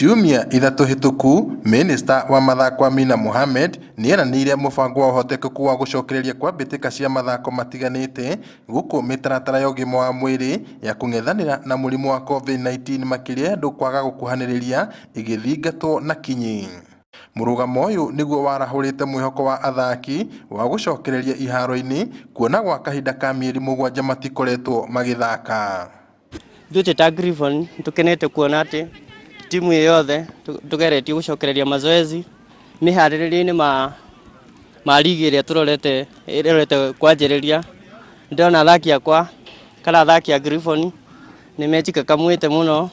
Ciumia 3 hĩtũku, Minista wa mathako Amina Mohamed nĩeranĩire mũbango wa ũhotekeku wa gũcokereria kwa mbĩtĩka cia mathako matiganĩte gũkũ mĩtaratara ya ũgima wa mwĩrĩ ya kũng'ethanĩra na mũrimũ wa COVID-19 makĩria ya andũ kwaga gũkuhanĩrĩria ĩgĩthingatwo na kinyi. Mũrũgamo ũyũ nĩguo warahũrĩte mwĩhoko wa athaki wa gũcokereria iharo-inĩ kuona gwa kahinda ka mĩeri 7 matikoretwo magĩthaka. Ithuĩ twĩ ta Griffon nĩtũkenete kuona atĩ timu ĩ yothe tũgeretie gũcokereria mazoezi mĩharĩrĩrio-inĩ ma ligi ĩrĩa tũrorete ĩrorete kwanjĩrĩria. Ndĩrona athaki akwa kana athaki a Griffon nĩ mejikakamwĩte mũno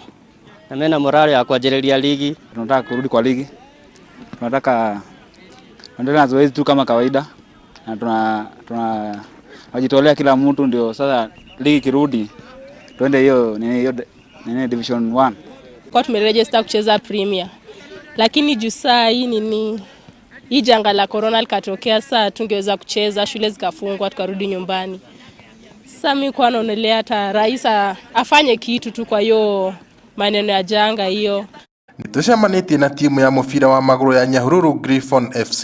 na mena morale ya kwanjĩrĩria ligi. Tunataka kurudi kwa ligi, tunataka tuendelee na zoezi tu kama kawaida na tunajitolea kila mtu, ndio sasa ligi kirudi tuende hiyo nini, hiyo nini division 1. Kwa tumeregister kucheza Premier, lakini juu saa hii nini hii janga la corona likatokea, saa tungeweza kucheza, shule zikafungwa, tukarudi nyumbani. Sasa mimi kwa naonelea hata rais afanye kitu tu kwa hiyo maneno ya janga hiyo. Nĩtũcemanĩtie na timu ya mũbira wa magũrũ ya Nyahururu Griffon FC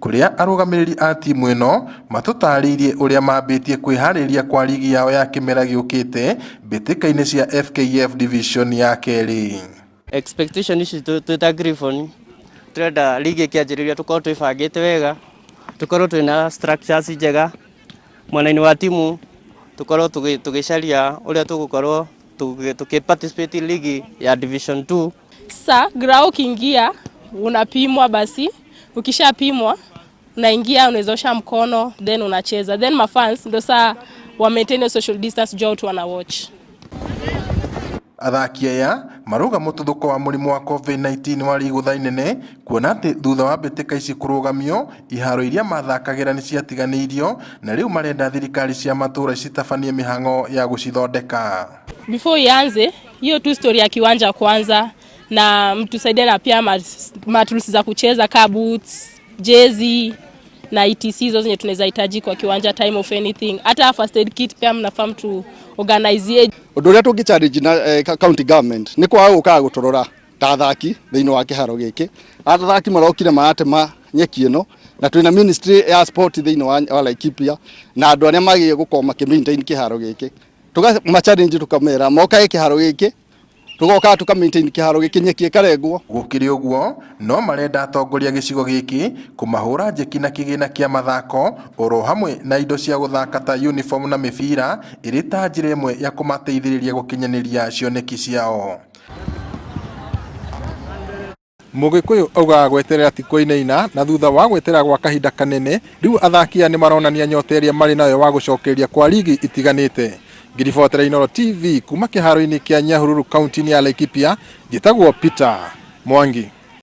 kũrĩa arũgamĩrĩri a timu ĩno matũtarĩirie ũrĩa mambĩtie kwĩharĩria kwa ligi yao ya kĩmera gĩũkĩte mbĩtĩka-inĩ cia FKF Division ya kerĩ. Expectation ici twĩ ta Griffon tũrenda ligi ĩkĩanjĩrĩria tũkorwo twĩbangĩte wega, tũkorwo twĩna structures njega mwena-inĩ wa timu, tũkorwo tũgĩcaria ũrĩa tũgũkorwo tũkĩ participate ligi ya Division 2. Sasa grao ukiingia unapimwa, basi ukishapimwa unaingia unaweza osha mkono then unacheza, then mafans ndio saa wa maintain social distance juu watu wana watch. Athaki aya marauga mũtuthũko wa mũrimũ wa COVID-19 warĩ igũtha inene kuona atĩ thutha wa mbĩtĩka ici kũrũgamio iharo iria mathakagĩra nĩ ciatiganĩirio na rĩu marenda thirikari cia matũũra citabanie mĩhang'o ya gũcithondeka. Before ianze hiyo tu story ya kiwanja kwanza, na mtusaidie na pia matools za kucheza car boots, jezi na etc hizo zenye tunaweza hitaji kwa kiwanja time of anything. Hata first aid kit pia mnafaa mtu organize. Ũndũ ũrĩa tũngĩ challenge na county government nĩ kwaga gũkaga gũtũrora ta athaki thĩinĩ wa kĩharo gĩkĩ. Athaki marokire maratema nyeki ĩno na twĩna ministry ya sport thĩinĩ wa Laikipia na andũ arĩa magĩrĩire gũkorwo makĩ maintain kĩharo gĩkĩ. Tũkama challenge tũkamera mokage kĩharo gĩkĩ, tũgoka tũka maintain kĩharo gĩkĩ, nyeki ĩkarengwo. Gũkĩrĩ ũguo no marenda atongoria gĩcigo gĩkĩ kũmahũra njeki na kĩgĩna kĩa mathako oro hamwe na indo cia gũthaka ta uniform na mĩbira ĩrĩ ta njĩra ĩmwe ya kũmateithĩrĩria gũkinyanĩria cioneki ciao. Mũgĩkũyũ augaga gweterera ti kũinaina na thutha wa gweterera gwa kahinda kanene rĩu athaki aya nĩmaronania nyota ĩrĩa marĩ nayo wa gũcokereria kwa ligi itiganĩte. Ngĩribotera Inooro TV kuma kĩharo-inĩ kĩa Nyahururu kaunti-inĩ ya Laikipia, njĩtagwo Peter Mwangi.